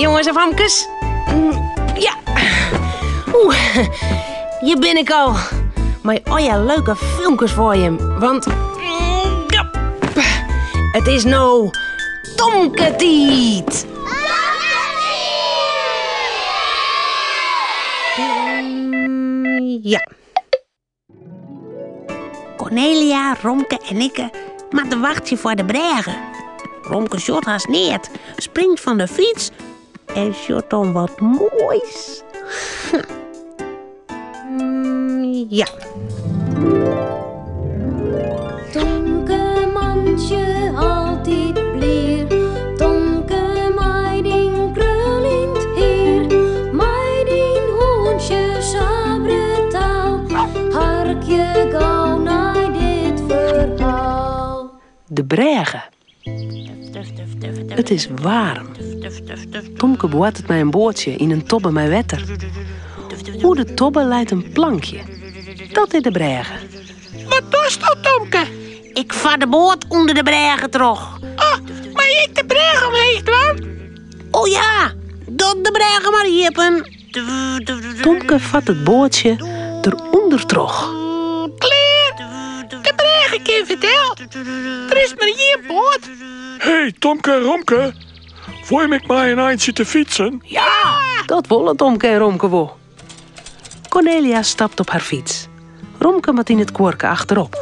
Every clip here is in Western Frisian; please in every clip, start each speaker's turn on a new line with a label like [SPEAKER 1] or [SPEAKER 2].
[SPEAKER 1] Jonges en famkes. Ja. Oeh, hjir bin ik al. Mei allegear leuke filmkes foar jim. Want ja, it is no Tomke-tiid.
[SPEAKER 2] Ja. Cornelia, Romke en Ikke moatte wachtsje foar de brêge. Romke sjocht hast neat, springt fan de fyts en sjocht dan wat moais.
[SPEAKER 1] Ja.
[SPEAKER 3] Tomke mantsje altyd blier, Tomke mei dyn kruljend hier, mei dyn hûntsje sa brutaal,
[SPEAKER 1] Harkje gau
[SPEAKER 3] nei dit ferhaal.
[SPEAKER 1] De brêge. It is waarm. Tomke boartet mei in boatsje yn in tobbe mei wetter. Oer de tobbe leit in plankje. Dat is de brêge.
[SPEAKER 2] Wat dochsto, Tomke? Ik far de boat ûnder de brêge troch.
[SPEAKER 4] Oh, mei ik de brêge omheech dwaan?
[SPEAKER 2] O ja, doch de brêge mar iepen.
[SPEAKER 1] Tomke fart it boatsje der ûndertroch.
[SPEAKER 4] Klear! De brêge kin wer del. Der is mar ien boat.
[SPEAKER 5] Hey, Tomke en Romke. Wolle jim ek mei in eintsje te fytsen?
[SPEAKER 1] Ja! Dat wolle Tomke en Romke wol. Cornelia stapt op har fyts. Romke moat yn it kuorke achterop.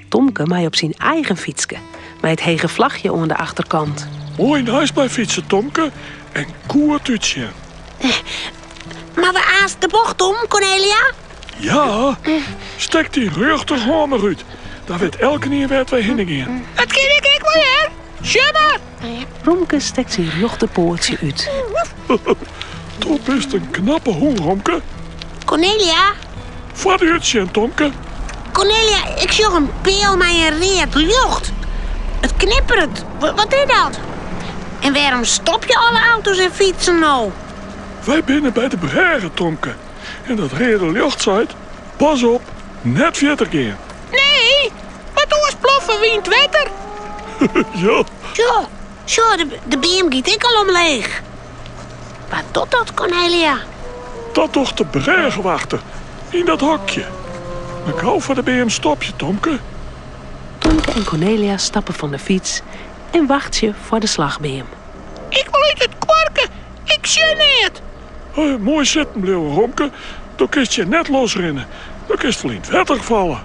[SPEAKER 1] Tomke mei op syn eigen fytske, mei it hege flachje oan de achterkant.
[SPEAKER 5] Moai neist my fytse, Tomke, en goed útsjen.
[SPEAKER 2] Moatte we aanst de bocht om, Cornelia?
[SPEAKER 5] Ja, stek dyn rjochterhân mar út. Dan wit elkenien wêr't wy hinne gean.
[SPEAKER 4] Dat kin ik ek wol, hear. Sjoch mar.
[SPEAKER 1] Romke stekt syn rjochterpoatsje út.
[SPEAKER 5] Do bist in knappe hûn, Romke.
[SPEAKER 2] Cornelia?
[SPEAKER 5] Foarút sjen, Tomke.
[SPEAKER 2] Cornelia, ik sjoch in peal mei in read ljocht. It knipperet. Wat is dat? En wêrom stopje alle auto's en fytsen no?
[SPEAKER 5] Wy binne by de brêge, Tomke. En dat reade ljocht seit, pas op, net fierder gean.
[SPEAKER 4] Nee, want oars ploffe we yn it wetter.
[SPEAKER 5] Ja.
[SPEAKER 2] Sjoch, sjoch, de beam giet ek al omleech. Wat docht dat, Cornelia?
[SPEAKER 5] Dat docht de brêgewachter yn dat hokje. Mar gau foar de beam stopje, Tomke.
[SPEAKER 1] Tomke en Cornelia stappe fan de fyts en wachtsje foar de slachbeam.
[SPEAKER 4] Ik wol út it kuorke, ik sjoch neat.
[SPEAKER 5] Moai sitten bliuwe, Romke. Do kinst hjir net losrinne. Do kinst wol yn it wetter falle.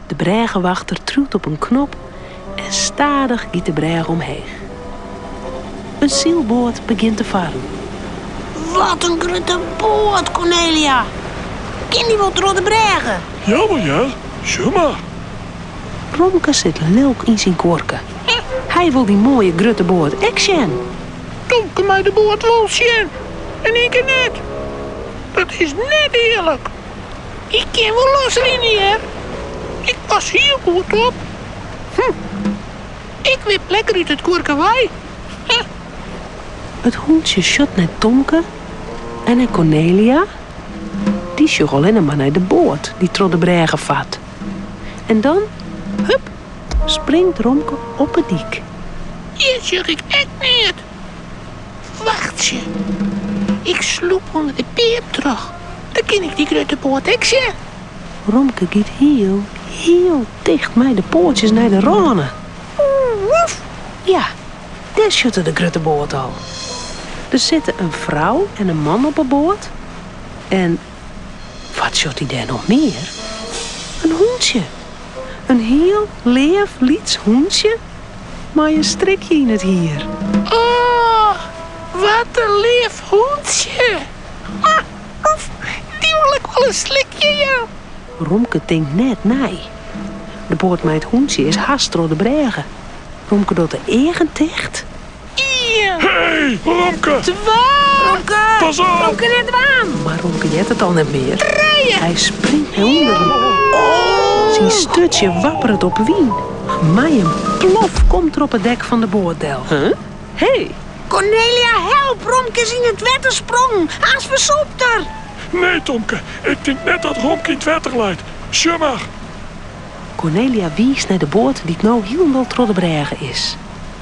[SPEAKER 1] De brêgewachter triuwt op in knop en stadich giet de brêge omheech. In sylboat begjint te farren.
[SPEAKER 2] Wat in grutte boat, Cornelia! Kin dy wol troch de brêge?
[SPEAKER 5] Jawol hear, sjoch mar.
[SPEAKER 1] Romke sit lilk yn syn kuorke. Hy wol dy moaie grutte boat ek sjen.
[SPEAKER 4] Tomke mei de boat wol sjen en ikke net. Dat is net earlik. Ik kin wol losrinne hear. Ik pas hiel goed op. Hm. Ik wip lekker út it kuorke wei.
[SPEAKER 1] It hûntsje sjocht nei Tomke en nei Cornelia. Dy sjogge allinne mar nei de boat dy't troch de brêge fart. En dan, hup, springt Romke op 'e dyk.
[SPEAKER 4] Hjir sjoch ik ek neat. Wachtsje. Ik slûp ûnder de beam troch. Dan kin ik dy grutte boat ek sjen.
[SPEAKER 1] Romke giet hiel, hiel ticht mei de poatsjes nei de râne.
[SPEAKER 4] Woef!
[SPEAKER 1] Ja, dêr sjocht er de grutte boat al. Der sitte in frou en in man op 'e boat. En wat sjocht hy dêr noch mear? In hûntsje. In hiel leaf lyts hûntsje mei in strikje yn it hier.
[SPEAKER 4] Oh, wat in leaf hûntsje! Ha, oef, dy wol ik wol in slikje jaan.
[SPEAKER 1] Romke tinkt net nei. De boat mei it hûntsje is hast troch de brêge. Romke docht de eagen ticht.
[SPEAKER 4] Ien.
[SPEAKER 5] Hey, Romke!
[SPEAKER 4] Twa.
[SPEAKER 2] Romke!
[SPEAKER 5] Pas op!
[SPEAKER 2] Romke net dwaan!
[SPEAKER 1] Mar Romke heart it al net mear.
[SPEAKER 4] Trije.
[SPEAKER 1] Hy springt nei ûnderen. Syn sturtsje wapperet op 'e wyn. Mei in plof komt er op it dek fan de boat del. Huh? Hey!
[SPEAKER 2] Cornelia, help! Romke is yn it wetter sprongen. Aanst fersûpt er.
[SPEAKER 5] Nee, Tomke, ik tink net dat Romke yn it wetter leit. Sjoch mar.
[SPEAKER 1] Cornelia wiist nei de boat dy't no hielendal troch de brêge is.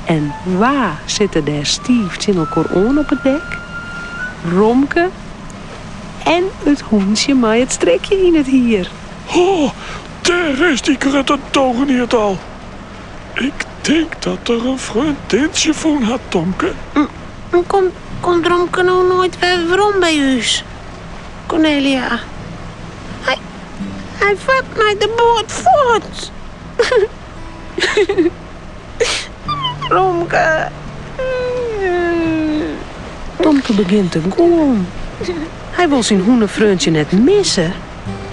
[SPEAKER 1] En wa sitte dêr stiif tsjin elkoar oan op it dek? Romke en it hûntsje mei it strikje yn it hier.
[SPEAKER 5] Ho, dêr is dy grutte dogeneat al. Ik tink dat er in freondintsje fûn hat, Tomke.
[SPEAKER 2] Komt, komt Romke no noait wer werom by ús? Cornelia. Hy, hy fart mei de boat fuort. Romke.
[SPEAKER 1] Tomke begjint te gûlen. Hy wol syn hûnefreontsje net misse.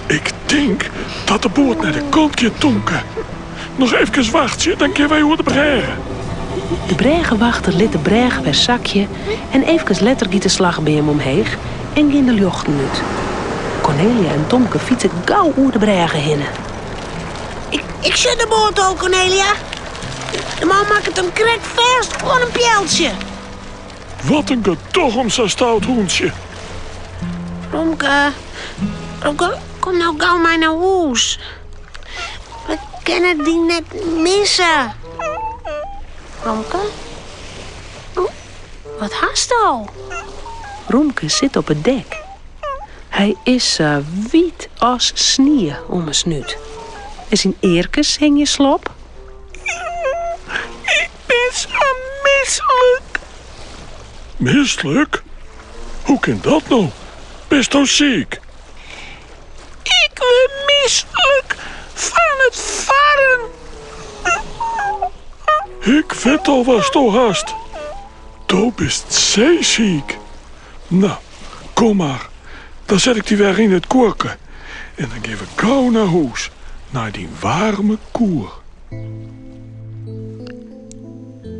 [SPEAKER 5] Ik tink dat de boat nei de kant giet, Tomke. Noch efkes wachtsje, dan kinne wy oer de brêge.
[SPEAKER 1] De brêgewachter lit de brêge wer sakje en efkes letter giet de slachbeam omheech en gean de ljochten út. Kornelia en Tomke fytse gau oer de brêge hinne.
[SPEAKER 2] Ik, ik sjoch de boat al, Kornelia. De man makket him krekt fêst oan in pealtsje.
[SPEAKER 5] Wat in gedoch om sa'n stout hûntsje.
[SPEAKER 2] Romke, Romke, kom no gau mei nei hûs. We kinne dy net misse. Romke?
[SPEAKER 1] Wat hasto? Romke sit op it dek. Hy is sa wyt as snie om 'e snút. En syn earkes hingje slop.
[SPEAKER 4] Ik bin sa mislik.
[SPEAKER 5] Mislik? Hoe kin dat no? Bisto siik?
[SPEAKER 4] Ik wurd mislik fan it farren.
[SPEAKER 5] Ik wit al watsto hast. Do bist seesiik. No, kom mar. Dan set ik dy wer yn it koarke. En dan gean we gau nei hûs, nei dyn waarme koer.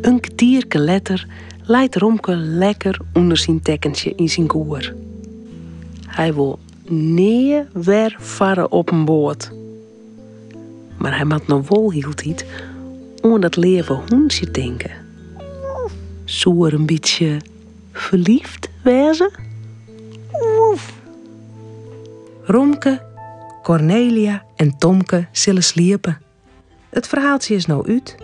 [SPEAKER 1] In kertierke letter leit Romke lekker ûnder syn tekkentsje yn syn koer. Hy wol nea wer farre op in boat. Mar hy moat noch wol hieltyd oan dat leave hûntsje tinke. Soe er in bytsje ferliefd wêze? Oef. Romke, Kornelia en Tomke sille sliepe. It ferhaaltsje is no út.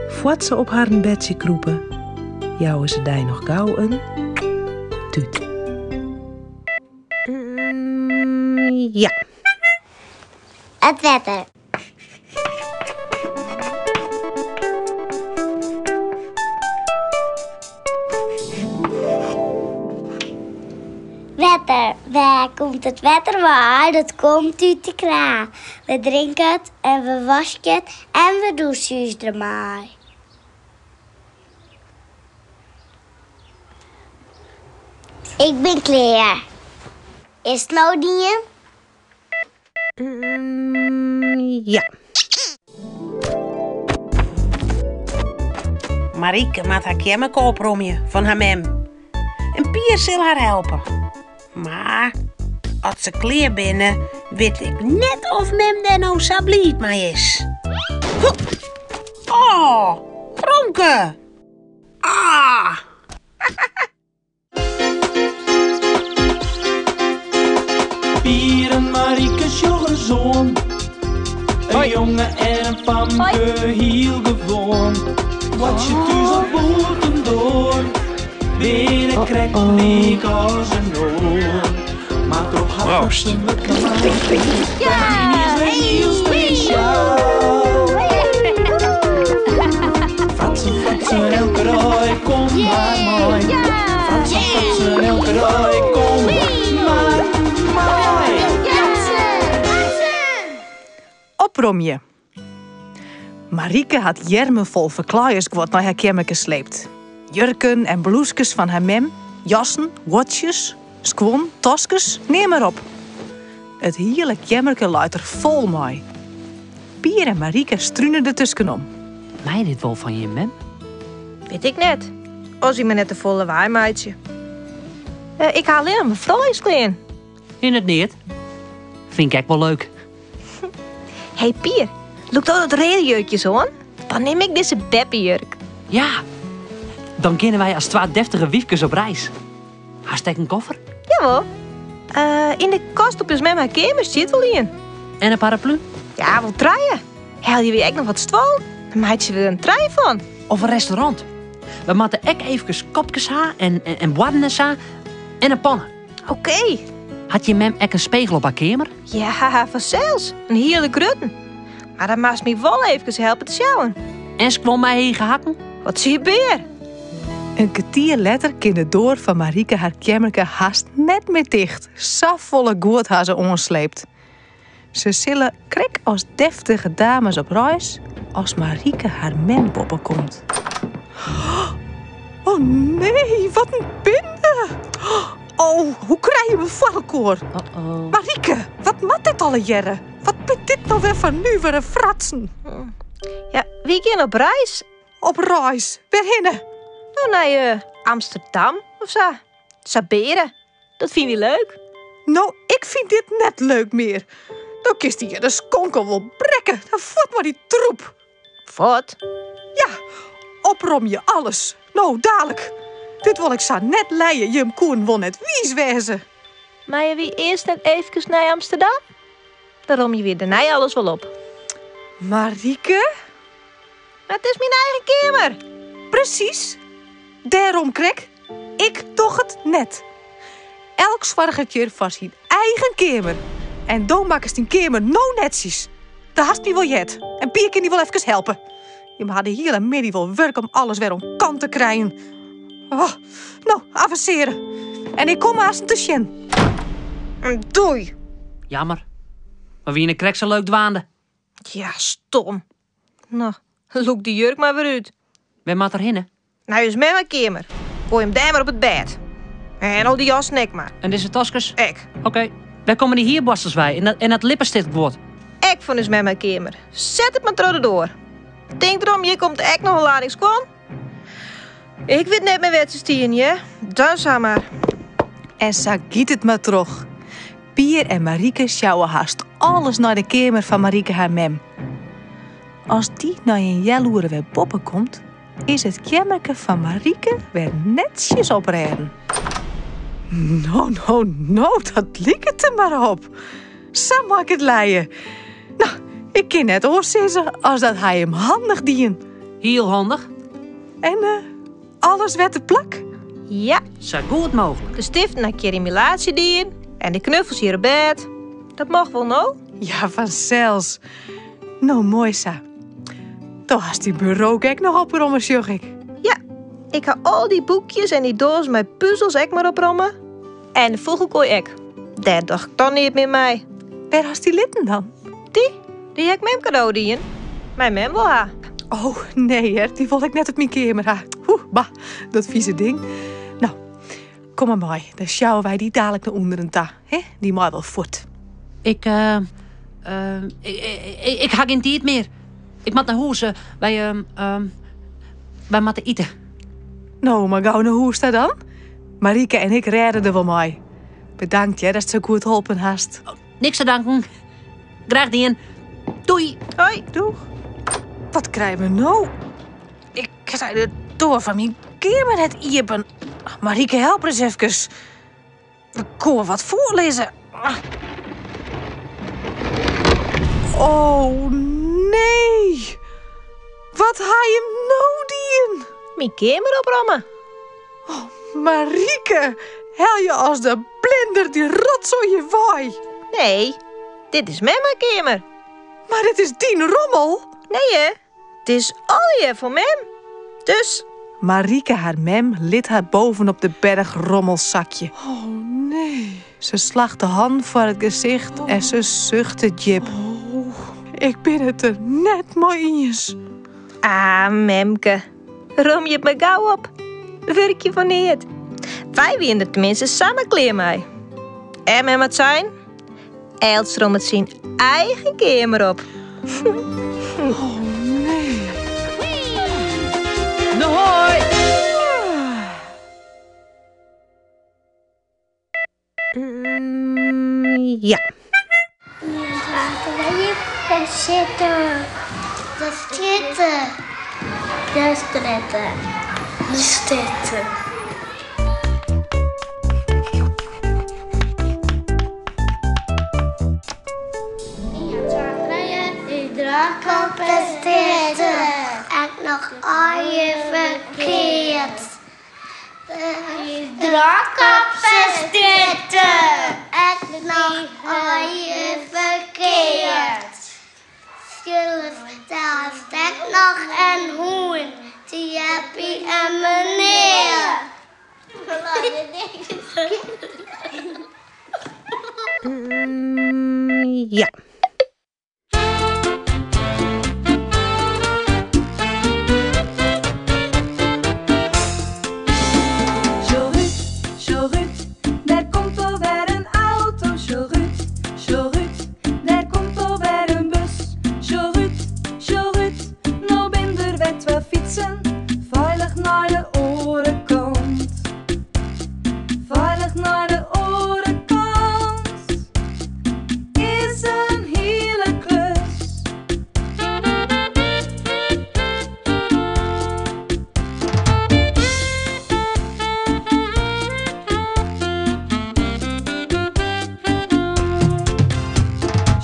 [SPEAKER 1] Foar't se op harren bedsje krûpe, jouwe se dy noch gau in tút.
[SPEAKER 2] Ja.
[SPEAKER 3] It wetter. Wetter, wêr komt it wetter wei? Dat komt út de kraan. We drinke it en we waskje it en we dûse ús dermei. Ik bin klear. Is it no dien?
[SPEAKER 2] Ja. Marieke moat har keammerke opromje fan har mem. En Pier sil har helpe. Mar as se klear binne, wit ik net of mem dêr no sa bliid mei is. Oh, Romke! Ah!
[SPEAKER 6] Pier en Marieke sjogge ris oan. In jonge en in famke, hiel gewoan. Wat je thús of bûtendoar, binne krekt lyk as in oar. Mar troch har
[SPEAKER 7] Proost.
[SPEAKER 6] Ja! Is hiel spesjaal. Fratsen, fratsen, elke dei, kom mar mei. Fratsen, fratsen, elke dei, kom mar mei.
[SPEAKER 8] Opromje. Marieke hat earmen fol ferklaaiersguod nei har keammerke sleept. Jurken en blûskes fan har mem, jassen, watches, skuon, taskes, neam mar op. It hiele keammerke leit der fol mei. Pier en Marieke strune der tuskenom.
[SPEAKER 9] Mei dit wol fan jim mem?
[SPEAKER 10] Wit ik net. As wy mar net te folle lawaai meitsje. Eh, ik ha allinnich mar frouljusklean.
[SPEAKER 9] Yn it neat. Fyn ik ek wol leuk.
[SPEAKER 10] Hey Pier, lûk do dat reade jurkje oan? Dan nim ik dizze beppejurk.
[SPEAKER 9] Ja, dan kinne wy as twa deftige wyfkes op reis. Hast ek in koffer?
[SPEAKER 10] Jawol. Eh, yn de kast op ús mem har keamer stiet wol ien.
[SPEAKER 9] En in paraplu?
[SPEAKER 10] Ja, wol trije. Helje wy ek noch wat stuollen? Dan meitsje we der in trein fan.
[SPEAKER 9] Of in restaurant. We moatte ek eefkes kopkes ha en, en, en boarden en sa. En in panne.
[SPEAKER 10] Oké.
[SPEAKER 9] Hat jim mem ek in spegel op har keamer?
[SPEAKER 10] Ja, fansels. In hiele grutten. Mar dan moatst my wol eefkes helpe te sjouwen.
[SPEAKER 9] En skuon mei hege hakken?
[SPEAKER 10] Wat zie je beer?
[SPEAKER 8] In kertier letter kin de doar fan Marieke har keammerke hast net mear ticht, safolle guod ha se oansleept. Se sille krekt as deftige dames op reis as Marieke har mem boppe komt. Oh nee, wat in binde! Oh, hoe krije je me foar elkoar? Marieke, wat moat dit allegearre? Wat bin dit no wer foar nuvere fratsen?
[SPEAKER 10] Ja, wy gean op reis.
[SPEAKER 8] Op reis? Wêrhinne?
[SPEAKER 10] No, nei eh, Amsterdam of sa. Sabeare. Dat fine wy leuk.
[SPEAKER 8] No, ik fyn dit net leuk mear. Do kinst dy de skonken wol brekke. Dan fuort mei dy troep.
[SPEAKER 10] Fuort?
[SPEAKER 8] Ja, opromje alles. No, dalik. Dit wol ik sa net lije. Jim koenen wol net wiis wêze.
[SPEAKER 10] Meie wy earst net eefkes nei Amsterdam? Dan romje wy dêrnei alles wol op.
[SPEAKER 8] Marieke?
[SPEAKER 10] Mar it is myn eigen keamer.
[SPEAKER 8] Presys. Dêrom krekt. Ik doch it net. Elk soarget hjir foar syn eigen keamer. En do makkest dyn keamer no netsjes. Do hast my wol heard. En Pier kin dy wol efkes helpe. Jim ha de hiele middei wol wurk om alles wer oan kant te krijen. Oh, no, avensearje. En ik kom aansten te sjen.
[SPEAKER 10] Doei.
[SPEAKER 9] Jammer. We wiene krekt sa leuk dwaande.
[SPEAKER 10] Ja, stom. No, lûk dy jurk mar wer út.
[SPEAKER 9] Wêr moat er hinne?
[SPEAKER 10] Nei ús memme keamer. Goai him dêr mar op it bêd. En al dy jassen ek mar.
[SPEAKER 9] En dizze taskes?
[SPEAKER 10] Ek.
[SPEAKER 9] Oké. Wêr komme dy hierboarstels wei en dat, en dat lippestiftguod?
[SPEAKER 10] Ek fan ús memme keamer. Set it mar troch de doar. Tink derom, hjir komt ek noch in lading skuon. Ik wit net mear wêr't se stien, hear. Dan sa mar.
[SPEAKER 8] En sa giet it mar troch. Pier en Marieke sjouwe hast alles nei de keamer fan Marieke har mem. As dy nei in healoere wer boppe komt, is it keammerke fan Marieke wer netsjes oprêden. No, no, no, dat liket der mar op. Sa mei ik it lije. No, ik kin net oars sizze as dat hy him handich dien.
[SPEAKER 9] Hiel handich.
[SPEAKER 8] En eh, alles wer te plak?
[SPEAKER 10] Ja.
[SPEAKER 9] Sa goed mooglik.
[SPEAKER 10] De stiften ha ik hjir yn myn laadsje dien en de knuffels hjir op bêd. Dat mocht wol no?
[SPEAKER 8] Ja, fansels. No, moai sa. Do hast dyn buro ek noch opromme, sjoch ik.
[SPEAKER 10] Ja, ik ha al dy boekjes en dy doazen mei puzels ek mar opromme. En de fûgelkoai ek. Dêr doch ik toch neat mear mei.
[SPEAKER 8] Wêr hast dy litten dan?
[SPEAKER 10] Dy? Dy ha ik mem kado dien. Mei mem wol ha.
[SPEAKER 8] Oh, nee hear, dy wol ik net op myn keamer ha. Oeh, bah, dat fize ding. No, kom mar mei, dan sjouwe wy dy dalik nei ûnderen ta. Hè? Dy mei wol fuort.
[SPEAKER 9] Ik, eh, eh, ik, ik, ik ha gjin tiid mear. Ik moat nei hûs. Wy, eh, wy moatte ite.
[SPEAKER 8] No, mar gau nei hûs ta dan. Marieke en ik rêde der wol mei. Bedankt hear, datst sa goed holpen hast.
[SPEAKER 9] Oh, niks te danken. Graach dien. Doei.
[SPEAKER 10] Hoi.
[SPEAKER 8] Doeg. Wat krije we no? Ik krij de doar fan myn keamer net iepen. Marieke, help ris efkes. Ik koe wat foarlizze. Oh nee! Wat ha jim no dien?
[SPEAKER 10] Myn keamer opromme.
[SPEAKER 8] Oh, Marieke, helje as de blinder dy rotsoai hjir wei.
[SPEAKER 10] Nee, dit is memme keamer.
[SPEAKER 8] Mar dit is dyn rommel.
[SPEAKER 10] Nee hè, it is allegear fan mem. Dus.
[SPEAKER 8] Marieke har mem lit har bovenop de berch rommel sakje.
[SPEAKER 1] Oh nee.
[SPEAKER 8] Se slacht de hannen foar it gesicht en se suchtet djip.
[SPEAKER 1] Oh, ik bin it der net mei iens.
[SPEAKER 10] Ah, memke. Romje it mar gau op. Wurkje foar neat. Wy wiene der teminsten samar klear mei. En mem hat sein, elts rommet syn eigen keamer op.
[SPEAKER 1] Oh nee.
[SPEAKER 9] No hoi!
[SPEAKER 10] Ja.
[SPEAKER 3] De sitte. De strjitte. De strjitte. De strjitte. Ien, twa, trije, de draak op de strjitte. Ek noch. Allegear ferkeard. Drok op de strjitte. Ek noch allegear ferkeard. Sels ek noch in hûn. Tjappie en menear.
[SPEAKER 2] Ja.
[SPEAKER 7] Sjoch út, sjoch út, dêr komt alwer in auto. Sjoch út, sjoch út, dêr komt alwer in bus. Sjoch út, sjoch út, no bin der wer twa fytsen. Feilich nei de oare kant. Feilich nei de oare kant. Is in hiele klus.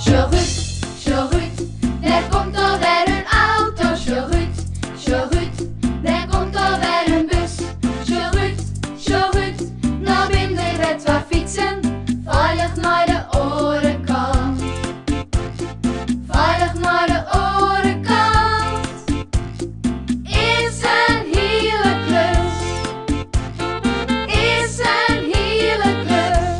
[SPEAKER 7] Sjoch út, sjoch út, dêr komt alwer in auto. Sjoch út, sjoch út, dêr komt alwer in bus. Sjoch út, sjoch út, no bin der wer twa fytsen. Feilich nei de oare kant. Feilich nei de oare kant. Is in hiele klus. Is in hiele klus.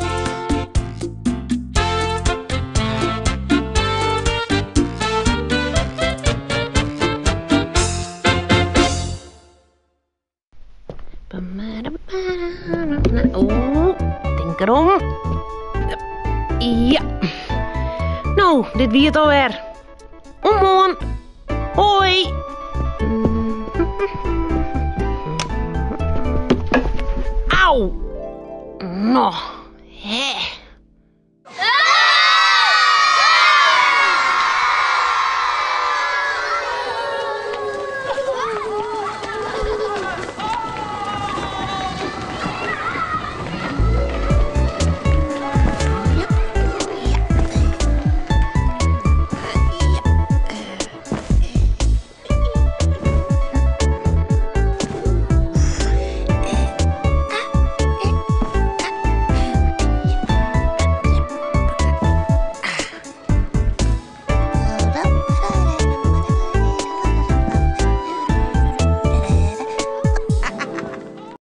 [SPEAKER 2] Oh, tink derom. Ja. No, dit wie it alwer. Oant moarn. Hoi. Au. No, hè.